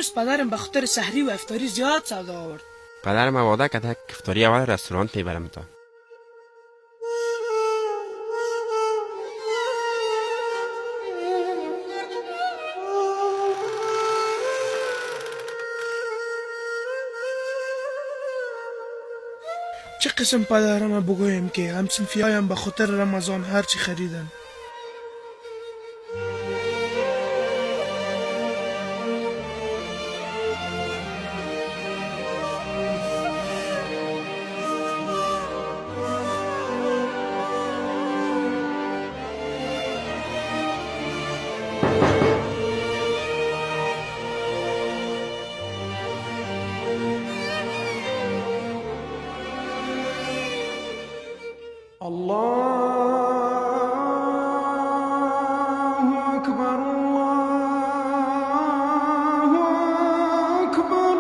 امروز پدرم به خاطر سحری و افطاری زیاد سودا آورد. پدرم وعده کرده که افطاری اول رستوران میبرم تا. چه قسم پدرم بگویم که همصنفیایم به خاطر رمضان هرچی خریدن. الله أكبر الله أكبر.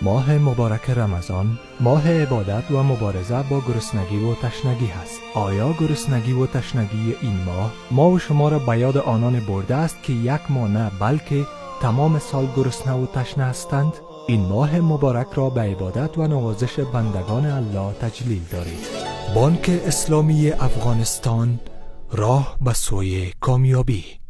ماه مبارک رمضان ماه عبادت و مبارزه با گرسنگی و تشنگی هست. آیا گرسنگی و تشنگی این ماه ما و شما را به یاد آنان برده است که یک ماه نه بلکه تمام سال گرسنه و تشنه هستند؟ این ماه مبارک را به عبادت و نوازش بندگان الله تجلیل دارید. بانک اسلامی افغانستان، راه به سوی کامیابی.